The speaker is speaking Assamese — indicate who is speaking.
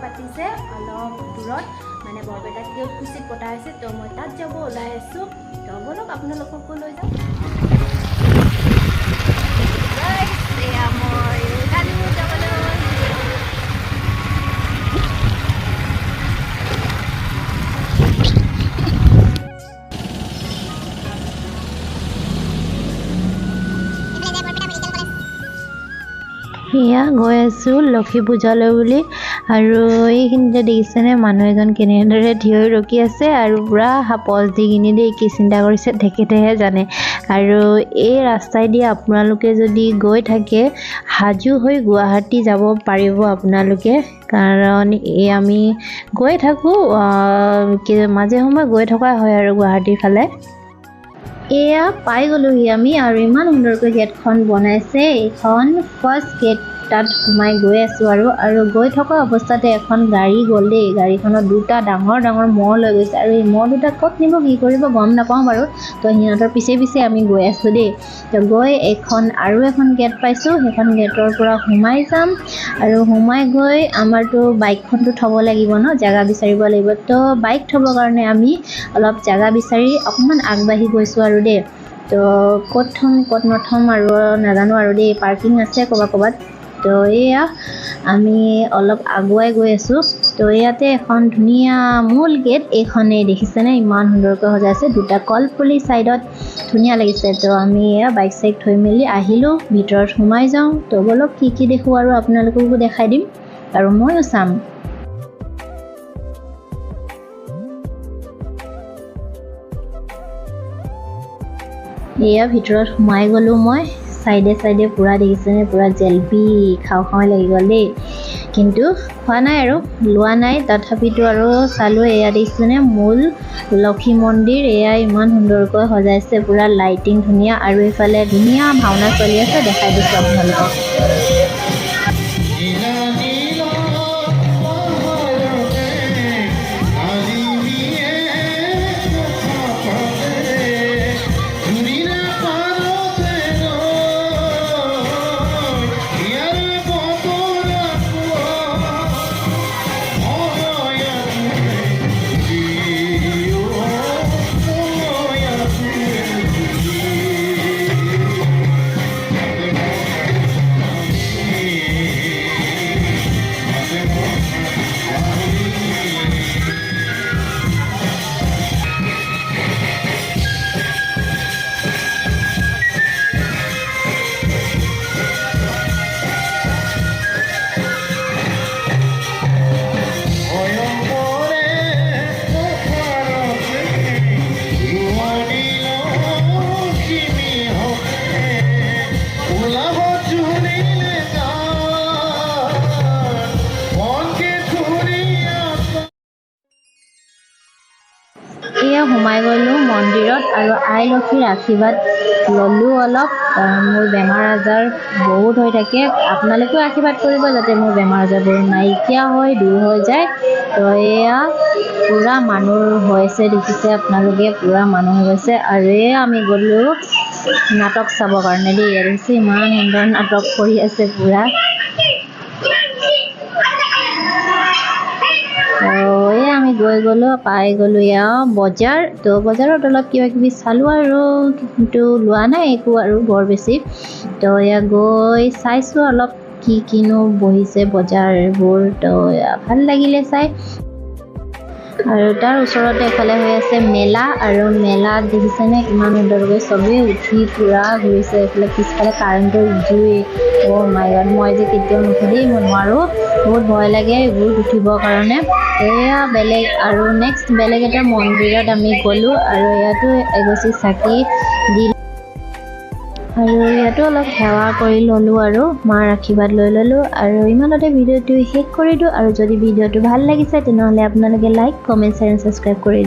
Speaker 1: পাতিছে অলপ দূৰত, মানে বৰপেটাত কেওটকুছিত পতা হৈছে। তো মই তাত যাব ওলাই আছোঁ। তো ব'লক, আপোনালোককো লৈ যাওঁ। Guys, এয়া মই ওলালোঁ যাবলৈ।
Speaker 2: এয়া গৈ আছোঁ লক্ষী পূজালৈ বুলি। আৰু এইখিনিতে দেখিছেনে মানুহ এজন কেনেদৰে থিয় হৈ ৰখি আছে আৰু পূৰা পজ দি কিনি দেই, কি চিন্তা কৰিছে তেখেতেহে জানে। আৰু এই ৰাস্তাইদি আপোনালোকে যদি গৈ থাকে, হাজো হৈ গুৱাহাটী যাব পাৰিব আপোনালোকে। কাৰণ এই আমি গৈ থাকোঁ, মাজে সময়ে গৈ থকা হয় আৰু গুৱাহাটীৰ ফালে। এয়া পাই গ'লোহি আমি আৰু ইমান সুন্দৰকৈ গেটখন বনাইছে। এইখন ফাৰ্ষ্ট গেট, তাত সোমাই গৈ আছোঁ আৰু আৰু গৈ থকা অৱস্থাতে এখন গাড়ী গ'ল দেই। গাড়ীখনত দুটা ডাঙৰ ডাঙৰ ম'হ লৈ গৈছে আৰু এই ম'হ দুটা ক'ত নিব, কি কৰিব গম নাপাওঁ বাৰু। তো সিহঁতৰ পিছে পিছে আমি গৈ আছোঁ দেই। তো গৈ এখন আৰু এখন গেট পাইছোঁ, সেইখন গেটৰ পৰা সোমাই যাম। আৰু সোমাই গৈ আমাৰতো বাইকখনতো থ'ব লাগিব ন, জেগা বিচাৰিব লাগিব। তো বাইক থ'বৰ কাৰণে আমি অলপ জেগা বিচাৰি অকণমান আগবাঢ়ি গৈছোঁ আৰু দেই। তো ক'ত থ'ম, ক'ত নথ'ম আৰু নাজানো আৰু দেই, পাৰ্কিং আছে ক'ৰবাত ক'ৰবাত। তো এয়া আমি অলপ আগুৱাই গৈ আছোঁ। তো ইয়াতে এখন ধুনীয়া মূল গেট এইখনেই, দেখিছেনে ইমান সুন্দৰকৈ সজাইছে, দুটা কলপুলি ছাইডত, ধুনীয়া লাগিছে। তো আমি এয়া বাইক চাইক থৈ মেলি আহিলোঁ, ভিতৰত সোমাই যাওঁ। তো ব'লক, কি কি দেখোঁ আৰু আপোনালোককো দেখাই দিম আৰু ময়ো চাম। এয়া ভিতৰত সোমাই গ'লোঁ মই। চাইডে চাইডে পূৰা দেখিছেনে পূৰা জেলেপি, খাওঁ খাওঁ লাগি গ'ল দেই, কিন্তু খোৱা নাই আৰু লোৱা নাই, তথাপিতো আৰু চালোঁ। এয়া দেখিছেনে মূল লক্ষী মন্দিৰ, এয়া ইমান সুন্দৰকৈ সজাইছে, পূৰা লাইটিং ধুনীয়া। আৰু এইফালে ধুনীয়া ভাওনা চলি আছে, দেখাই দিছোঁ আপোনালোকক।
Speaker 3: নীলা নীলা পাহাৰতে আলিমীয়ে কথা পাতে, জুৰিৰে পাৰতে ৰৈ হিয়াৰে বতৰা কোৱা, মই আঁতৰে বুজি, মই আঁতৰে বুজি। অয়মৰে পথাৰতে ৰোৱনী লখিমীহঁতে ওলাব জুৰিলে গান, মনকে ধুনীয়া।
Speaker 2: এয়া সোমাই গ'লোঁ মন্দিৰত আৰু আই লক্ষীৰ আশীৰ্বাদ ল'লোঁ অলপ, কাৰণ মোৰ বেমাৰ আজাৰ বহুত হৈ থাকে। আপোনালোকেও আশীৰ্বাদ কৰিব যাতে মোৰ বেমাৰ আজাৰবোৰ নাইকিয়া হৈ দূৰ হৈ যায়। তো এয়া পূৰা মানুহ হৈছে, দেখিছে আপোনালোকে, পূৰা মানুহ হৈ গৈছে। আৰু এয়া আমি গ'লোঁ নাটক চাবৰ কাৰণে দেই। ইয়াত দেখিছে ইমান সুন্দৰ নাটক কৰি আছে পূৰা। তো এই আমি গৈ গ'লোঁ, পাই গ'লোঁ এয়া বজাৰ। তো বজাৰত অলপ কিবা কিবি চালোঁ আৰু, কিন্তু লোৱা নাই একো আৰু বৰ বেছি। তো এয়া গৈ চাইছোঁ অলপ কি কিনো বহিছে বজাৰবোৰ। তো এয়া ভাল লাগিলে চাই। আৰু তাৰ ওচৰতে এফালে হৈ আছে মেলা, আৰু মেলাত দেখিছেনে কিমান সুন্দৰকৈ চবেই উঠি পূৰা ঘূৰিছে। এইফালে পিছফালে কাৰেণ্টৰ জুই, অ' মাই গড, মই যে কেতিয়াও নুঠো দেই, মই নোৱাৰোঁ, বহুত ভয় লাগে এইবোৰত উঠিবৰ কাৰণে। এয়া বেলেগ আৰু নেক্সট বেলেগ এটা মন্দিৰত আমি গ'লোঁ আৰু ইয়াতো এগছি চাকি দি আৰু ইয়াতো অলপ সেৱা কৰি ল'লোঁ আৰু মাৰ আশীৰ্বাদ লৈ ল'লোঁ। আৰু ইমানতে ভিডিঅ'টো শেষ কৰি দিওঁ। আৰু যদি ভিডিঅ'টো ভাল লাগিছে, তেনেহ'লে আপোনালোকে লাইক, কমেণ্ট, শ্বেয়াৰ, ছাবস্ক্ৰাইব কৰি দিব।